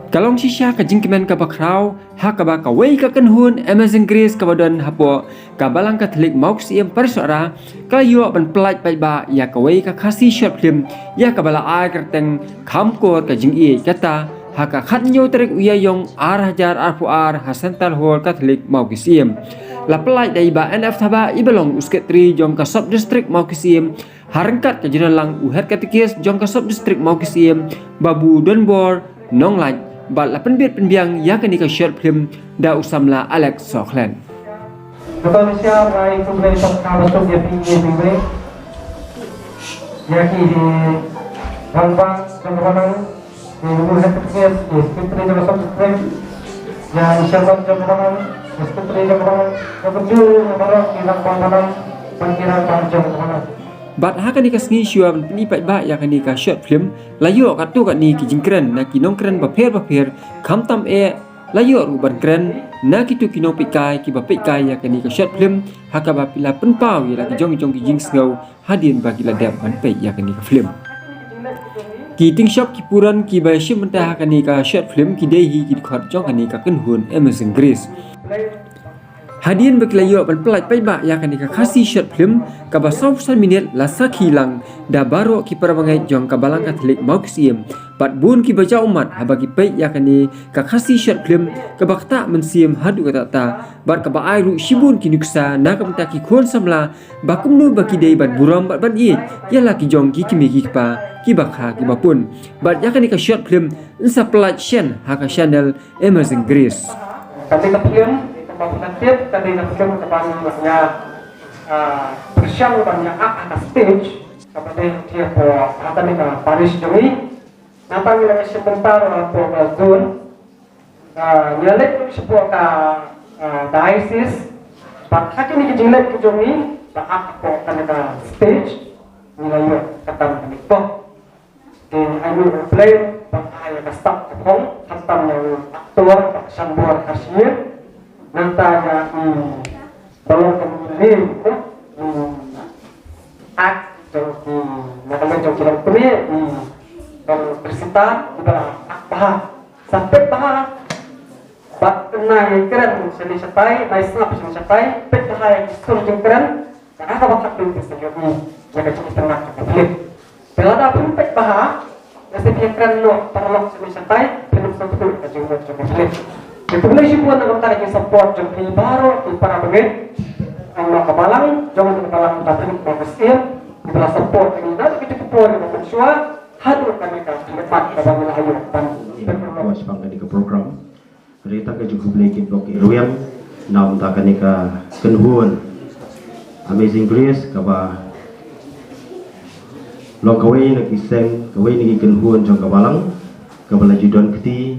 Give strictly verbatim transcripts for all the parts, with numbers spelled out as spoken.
Ka long shisha ka jingkmen kaba khraw ha kaba kawei ka kynhun Amazing Grace kaba don hapoh ka Balang Katholik Mawksyiem Parish Sohra ka la ïoh ban pyllait paidbah ïa kawei ka Khasi short film ïa kaba la ai kyrteng Kham Kor Ka Jingïeit, kata ha ka khathynñiew tarik u Ïaïong ar hajar arphew ar ha Central Hall Katholik Mawksyiem. La pyllait da i Bah N F Thabah, i ba long u Secretary jong ka Sub District Mawksyiem, ha ryngkat ka jingdon lang u Head Catechist jong ka Sub District Mawksyiem, Babu Donbor Nonglait, bad la pynbit pynbiang ïa kane ka short film da u samla Alex Sohkhlet. Ka ton sha rai kumne tang ka ba suk ïa phi ïa phi wei. Ïa ki hi rangbah jong ka balang, ki Head Catechist, ki Secretary jong ka Sub District, ïa i Chairman jong ka balang, ki Secretary jong ka balang, ka bynta ïa baroh ki rangbah balang, bad ki rangbah jong ka balang. Bad ha kane ka sngi shuwa ban pyni paidbah ïa kane ka short film, la ïoh katto katne ki jingkren na ki nongkren bapher bapher, khamtam eh la ïoh ruh ban kren na kito ki nongpeitkai kiba peitkai ïa kane ka short film, ha kaba phi la pynpaw ïa la ki jong jong ki jingsngew hadien ba ki la dep ban peit ïa kane ka film. Ki tyngshop ki puran kiba shim bynta ha kane ka short film ki dei hi ki dkhot jong kane ka kynhun Amazing Grace. Hadien ba ki la ïoh ban pyllait paidbah ïa kane ka Khasi short film kaba sawphew san minit, la sakhi lang da baroh ki para bangeit jong ka Balang Katholik Mawksyiem, bad bun kiba jaw ummat haba ki peit ïa kane ka Khasi short film kaba ktah mynsiem haduh katta katta, bad kaba ai ruh shibun ki nuksa na ka bynta ki khun samla ba kumno ba ki dei ban burom bad ban ïeit ïa la ki jong ki kmie ki kpa, kiba kha kiba pun. Bad ïa kane ka short film yn sa pyllait shen ha ka channel Amazing Grace. Kane ka film kaba pynlait, kane ka film kaba ngi la ïa, ah, pyrshang ban ïa ak ha ka stage kaba dei ha ka parish jong ngi. Nangta ngi la ïa shim bynta hapoh ka zone. Ah, ngi la leit shapoh ka, ah, diocese. Bad ha kine ki jingleit ki jong ngi ba ak hapoh kane ka stage, ngi la ïoh kata kane ka pop. Te ai nguh U Blei ba ai ïa ka sap ka phong, khamtam ïa u actor Bah Shanbor Kharshiing. Nangta ïa i Balor Kynrad, i act jong ki, na ka liang jong ki longkmie, i Dong Krisita, iba act bha, sa peit bha. Bad nai kren shane shatai, nai sngap shane shatai, peit bha ïa ki sur jingkren. Ka kaba khatduh ka sa ïohi ïa ka jingïatynnat jong ka film. Te lada phin peit bha, lada phi ïakren noh paralok shane shatai, phin ym sngewthuh ka jingmut jong ka film. Te khublei shibun na ka bynta ka jingsupport jong phi baroh ki para bangeit, na ka balang, jong ka Balang Katholik Mawksyiem, kiba la support ïa ngi naduh kata ka por kaba mynshuwa haduh kane ka khyllipmat kaba ngi la ïoh ban pynlong shaphang kane ka program. Ka dei tang ka jingkhublei kitbok kitrwiang na ka bynta kane ka kynhun Amazing Grace kaba long kawei na ki seng, kawei na ki kynhun jong ka balang kaba la ju don kti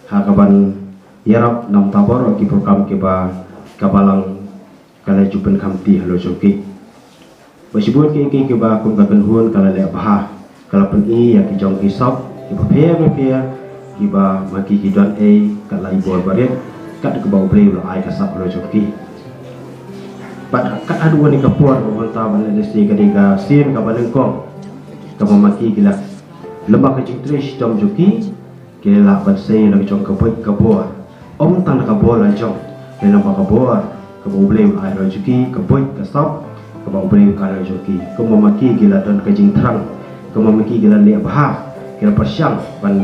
ha kaban ïarap na ka bynta baroh ki program kiba ka balang ka la ju pynkham kti halor jong ki. Bad shibun kiei kiei kiba kum ka kynhun ka la leh bha, ka la pyni ïa ki jong ki sap kiba pher bapher, kiba ma ki ki don ei kat la i bor barit, kat kaba U Blei u la ai ka sap halor jong ki. Bad kat haduh kane ka por ba mynta ban leh lehse ka dei ka sien kaba nyngkong, kaba ma ki ki la leh bha ka jingtrei shitom jong ki, ki la lah ban sei la ka jong ka buit ka bor. Ym tang da ka bor la jong, hynrei namar ka bor kaba U Blei u ai halor jong ki, ka buit ka sap kaba U Blei u ai halor jong ki. Kumba ma ki ki la don ka jingthrang, kumba ma ki ki la leh bha, ki la pyrshang ban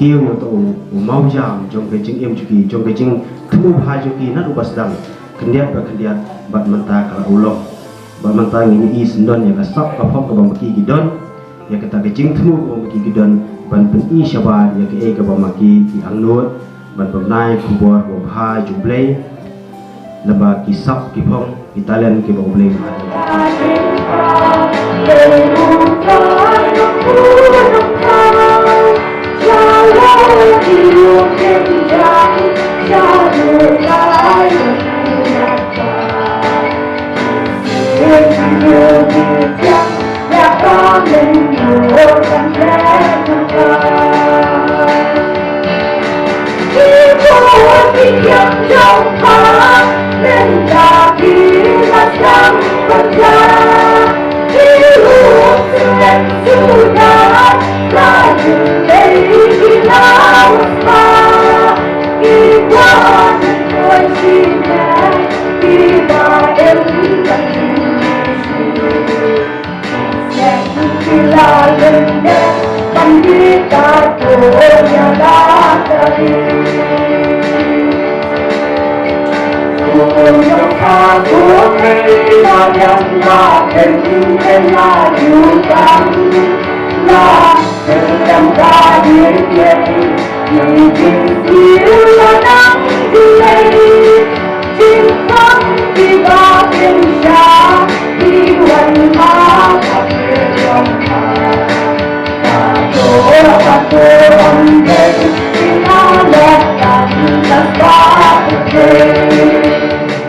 kiew ïa uto u mawjam jong ka jingim jong ki, jong ka jingthmu bha jong ki naduh ba sdang, khyndiat bad khyndiat, bad mynta ka la u long. Bad mynta ngi ïohi syndon ïa ka sap ka phong kaba ma ki ki don, ïa kata ka jingthmu kaba ma ki ki don ban pyni shabar ïa kaei kaba ma ki ki angnud, ban pynbna ïa ka khubor kaba bha jong U Blei lyngba ki sap ki phong, ki talent kiba U Blei u ai.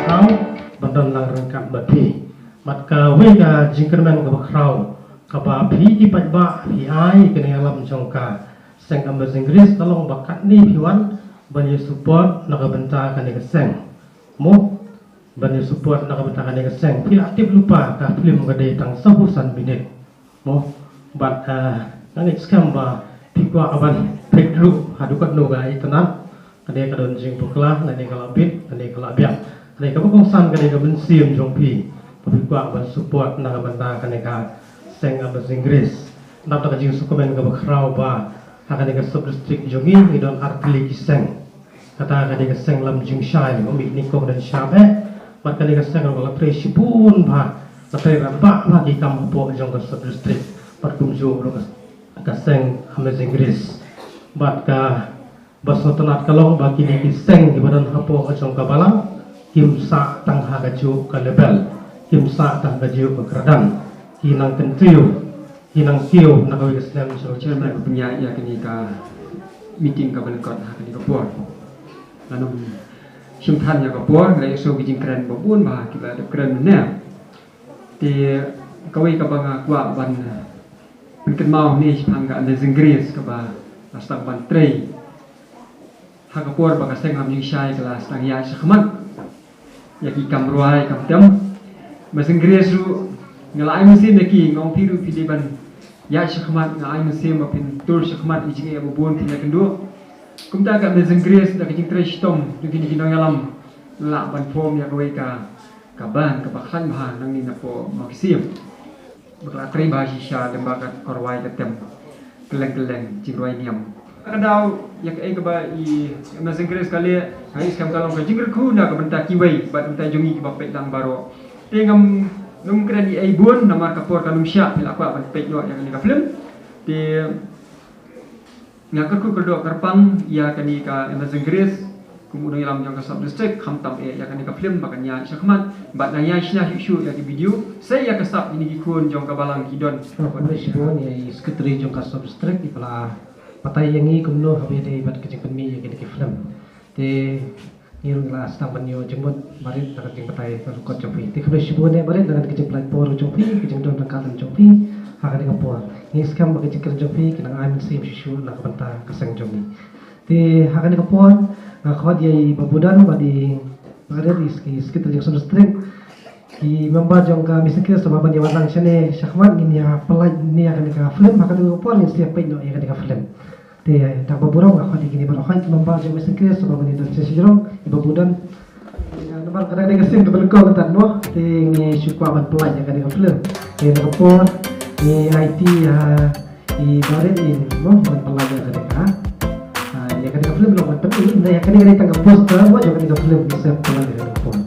Hang ban don lang ryngkat bad phi. Bad kawei ka jingkyrmen kaba khraw kaba phi ki paidbah phi ai kane ka lam jong ka seng Amazing Grace, ka long ba katne phi wan ban ïa support na ka bynta kane ka seng. Mo, ban ïa support na ka bynta kane ka seng. Phi la tip lypa ka film ka dei tang sawphew san minit. Mo, bad, ah, nga ngeit skhem ba phi kwah ban peit ruh haduh katno ka itynnad. Ka dei ka don jingpakla, ka dei ka la bit, ka dei ka la biang. Ka dei kaba kongsan, ka dei ka mynsiem jong phi ba phi kwah ban support na ka bynta kane ka seng Amazing Grace. Nangta ka jingsngewkmen kaba khraw ba ha kane ka sub district jong ngi ngi don artylli ki seng. Kata ka dei ka seng Lam Jingshai, u mih nyngkong dang sham eh. Bad ka dei ka seng ruh la trei shibun bha, la trei rangbah bha ki kam hapoh jong ka sub district. Bad kumjuh ruh ka, ka seng Amazing Grace. Bad kaba sngewtynnat ka long ba kine ki seng kiba don hapoh jong ka balang kim sah tang ha kajuh ka level, kim sah tang ha kajuh ka kyrdan. Ki nang kyntiew, ki nang kiew na kawei ka snem jong ka chairman. Ka pynïaid ïa kane ka meeting kaba lyngkot ha kane ka por. Ngan ym shim than ïa ka por, nga ïohsngew ki jingkren ba bun bha kiba dep kren mynne. Te kawei kaba nga kwah ban pynkynmaw ne shaphang ka Amazing Grace kaba la sdang ban trei ha ka por ba ka seng Lam Jingshai ka la sdang ïaid shakhmat ïa ki kam rwai kam tem. Amazing Grace ruh nga la ai mynsiem ïa ki, nga ong phi ruh phi dei ban ïaid shakhmat, nga ai mynsiem ba phin tur shakhmat ïa ki jingeh ba bun phin ïakynduh. Kumta ka Amazing Grace da ka jingtrei shitom jong kine ki nongïalam la lah ban form ïa kawei ka, ka band kaba khlaiñ bha nangne napoh Mawkisiem. Ba ka la trei bha shisha lyngba ka rwai ka tem. Kylleng kylleng jingrwai niam. Ka daw ïa kaei kaba i Amazing Grace ka leh, nga ngeit skhem ka long ka jingkyrkhu na ka bynta kiwei bad bynta jong ngi kiba peit lang baroh. Te ngam, ngam kren ei ei bun namar ka por kan ym shah, phi la kwah ban peit noh ïa kane ka film. Te nga kyrkhu kyrdoh kyrpang ïa kane ka Amazing Grace kum u nongïalam jong ka sub district, khamtam eh ïa kane ka film ba kan ïaid shakhmat bad nang ïaid shna shuh shuh ïa ki video, sa ïa ka sap ïa kine ki khun jong ka balang ki don. Khublei shibun ïa i secretary jong ka sub district iba la batai ïa ngi kumno haba ïadei bad ka jingpynmih ïa kine ki film. Te ngi ruh ngi la sdang ban ïoh jingmut barit na ka jingbatai ka record jong phi. Te khublei shibun eh barit na ka jingpynlait por jong phi, ka jingdon ryngkat jong phi ha kane ka por. Ngi skhem ba ka jingkren jong phi ka nang ai mynsiem shuh shuh na ka bynta ka seng jong ngi. Te ha kane ka por nga khot ïa i Babu Don bad i Barit, i secretary jong sub district, ki member jong ka Amazing Grace, ba ban ïa wan lang shane shakhmat ngin ïa pynlait ïa kane ka film. Ha kane ka por ngin sa ïa peit noh ïa kane ka film. Te da kaba burom nga khot ïa kine baroh, ki member jong Amazing Grace ba ban ïa don sha shajrong, i Babu Don. Namar ka dei ka sien kaba lyngkot kata mo, te ngi shu kwah ban pynlait ïa kane ka film. Te na ka por ngi aiti ïa i Barit in mo ban pynlait ïa kane ka, ah, ïa kane ka film, long ban pynlait ïa kane ka dei tang ka poster mo jong kane ka film, ngi sa pynlait ïa kane ka por.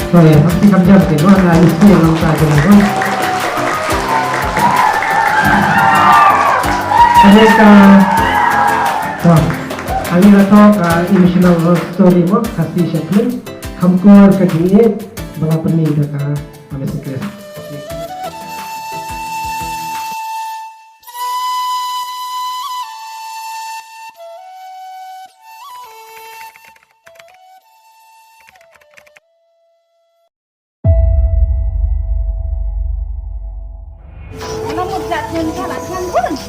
Sorry, pasti kam jam ke, no, na isi yang tak ada, no. Ada ka, oh, ada ka, ka emotional love story mo, Khasi Chaplin, Khamkor ka jingïeit, ba la pyni da ka Amazing Grace.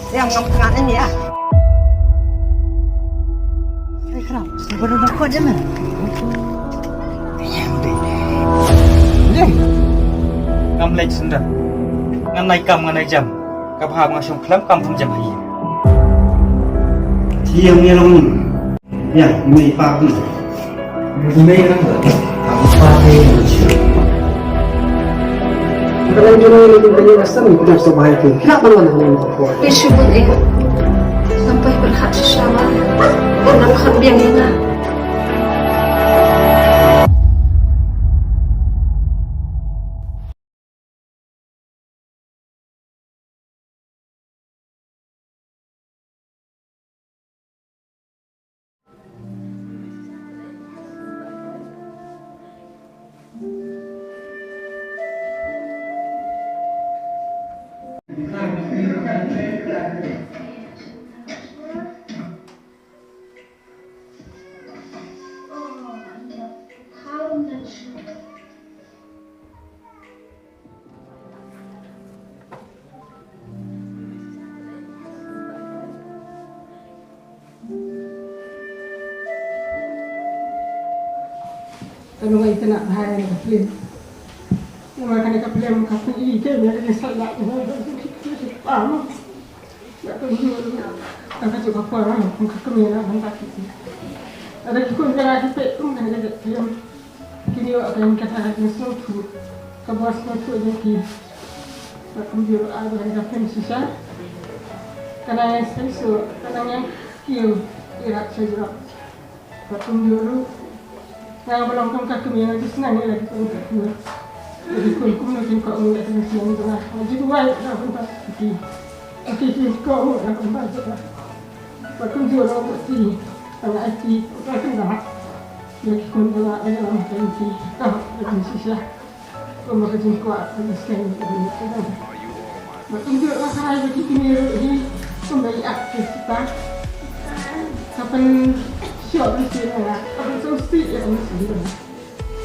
Yang ngam tengah ini ya. Eh, kenapa? Baru dapat je, man. Ngam leh sendal. Ngan nai kam, ngan nai jam. Ka bha nga shong khlem kam pun jam hi. Thiang ni long. Ya, ni pa ni. Email number, ang party number. Kala jong ni ni kini rasa ni kita so bahai tu. Kita pernah nak nak apa? Isu pun eh. Sampai berhak sesama. Pernah khat biang ni na. Ka nongai tena bahai ka film. Namar kane ka film ka phi i ke nya ka sa la. Pam. Ba kumjuh ruh, tang kajuh ka por, kum ka kmie na ban ta kiti. Lada ki khun ka la ki peit kum kane ka film, kine ruh ka ïeng kata ka jingsngewthuh, kaba sngewthuh jong ki. Ba kumjuh ruh ai ba kane ka film shisha ka nang ïeng shisha, ka nang ïeng kiew ïarap sha ïarap. Ba kumjuh ruh nga ba long kum ka kmie nga ju sneng ïa la ki khun ka kmie. Ïa ki khun kumno kin kohnguh ïa ka jingsneng jong nga. Nga ju duwai ïa ka ban paw ïa ki. Ïa ki kin kohnguh ïa ka ban paw ïa ka. Ba kumjuh ruh ba ki, ba nga ai ki, ba kyndah ïa ki khun jong nga, ba nga long ka ïa ki. Ka hok ka jingshisha. Kumba ka jingkwah ka jingstad ka jingstad. Ba kumjuh la ka rai ba ki kmie ruh hi kumba i ap ki sita. Ka pynshoh ka sien ïa nga, ka pynsngewsih ïa ka mynsiem jong nga.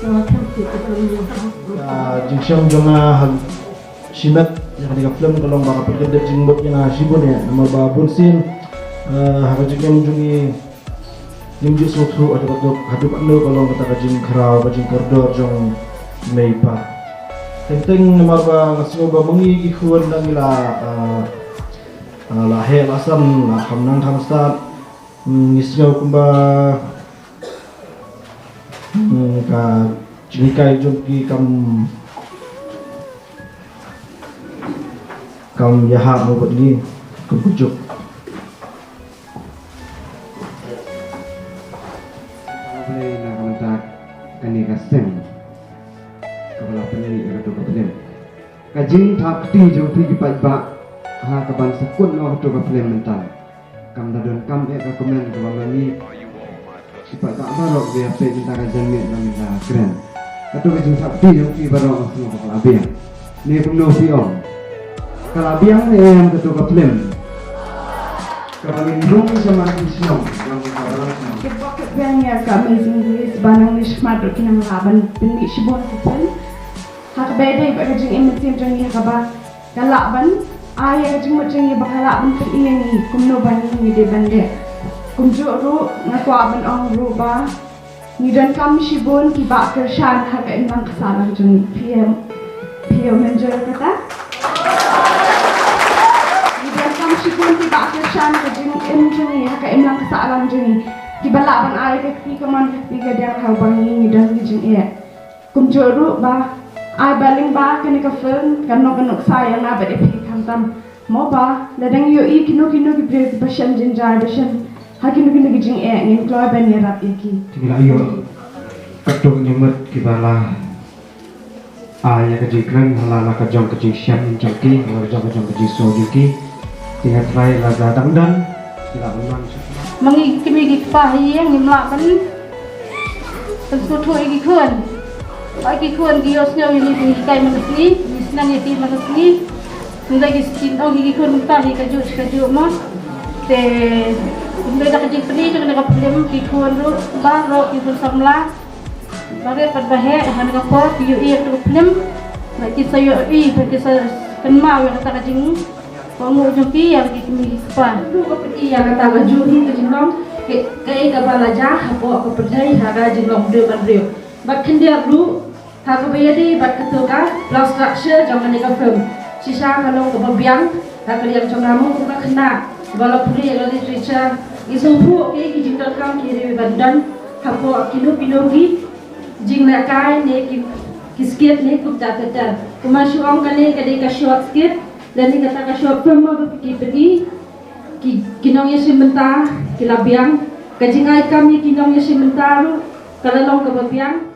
Ka kynti ka pynsngewsih. Ka jingshong jong nga ha shimet ïa kane ka film ka long ba ka pynkyndiat jingmut ïa nga shibun ïa, namar ba bunsien, eh, ha ka jingim jong ngi Ngim ju sngewthuh haduh katno, haduh katno ka long kata ka jingkhraw, ka jingkordor jong i mei i pa. Teng teng namar ba nga sngew ba ma ngi ki khun ngi la, ah, ah, la heh la san, la kham nang kham stad. Hmm, ngi sngew kumba, hmm, ka jinghikai jong ki kam, kam ïahap mo bad ngi kum ka juk. Khublei na ka bynta kane ka seng kaba la pynleit ïa kato ka film. Ka jingthap kti jong phi ki paidbah ha kaban sa kut noh kato ka film mynta. Kam da don kam eh ka comment kaba ma ngi ki paidbah baroh ki ïa peit mynta ka janmiet ba mynta ka kren. Kato ka jingthap kti jong phi baroh nga sngew ba ka la biang. Ne kumno phi ong? Ka la biang ne em kato ka film? Kaba ngin rung shaman ki shnong, ïa ka balang shnong. Ki bok biang ïa ka Amazing Grace ba nang leit shakhmat ruh ki nang lah ban pynmih shibun ki film. Ha kaba ïadei bad ka jingim mynsiem jong ngi ha kaba ka lah ban ai ïa ka jingmut jong ngi ba ka lah ban pyni ïa ngi kumno ba ngi ngi dei ban leh. Kumjuh ruh nga kwah ban ong ruh ba ngi donkam shibun ki bah kyrshan ha ka imlang ka sahlang jong ngi. Phi ïa, phi ïa mynjur kata? Ngi donkam shibun ki bah kyrshan ka jingim jong ngi ha ka imlang ka sahlang jong ngi. Kiba lah ban ai ka kti kamon ka kti kadiang ha uba ngi ngi don ki jingeh. Kumjuh ruh ba ai ba lyngba kane ka film kan long ka nuksa ïa nga bad ïa phi khamtam. Mo ba lada ngi ïohi kino kino ki briew kiba shem jynjar ba shem ha kino kino ki jingeh ngin kloi ban ïarap ïa ki. Ngi la ïoh katto katne ngut kiba la ai ïa ka jingkren ha la la ka jong ka jingshem jong ki, ha la ka jong ka jong ka jingsngew jong ki. Te nga trai la da dang don ki la ban wan sha. Ma ngi ki kmie ki kpa ha ïing ngim lah ban pynsngewthuh ïa ki khun. Ba ki khun ki ïohsngew ïa ngi, ngi hikai man ka sngi, ngi sneng ïa ki man ka sngi. Hynrei ki sngewthuh ïa ki khun mynta hi kajuh kajuh mo. Te hynrei da ka jingpyni jong kane ka film ki khun ruh baroh ki khun samla. Ba rit bad ba heh ha kane ka por ki ïohi ïa ka film. Ba ki sa ïohi, ba ki sa kynmaw ïa kata ka jing Kohnguh jong ki ïa ki kmie ki kpa. Ruh ka pyni ïa kata ka jong ngi ka jinglong kaei kaba la jia hapoh ka pyrthei ha ka jinglong briew bad briew. Bad khyndiat ruh ha kaba ïadei bad kato ka plot structure jong kane ka film. Shisha ka long kaba biang ha ka liang jong nga mo kum ka khynnah ba la pule ïa ka literature. Ngi sngewthuh kaei ki jingdonkam ki riew ban don. Hapoh kino kino ki jinglehkai ne ki, ki skit ne kumta ter ter. Kumba shu ong kane ka dei ka short skit lane kata ka short film ba ki pyni. Ki, ki nongïashim bynta ki la biang. Ka jingai kam ïa ki nongïashim bynta ruh ka la long kaba biang.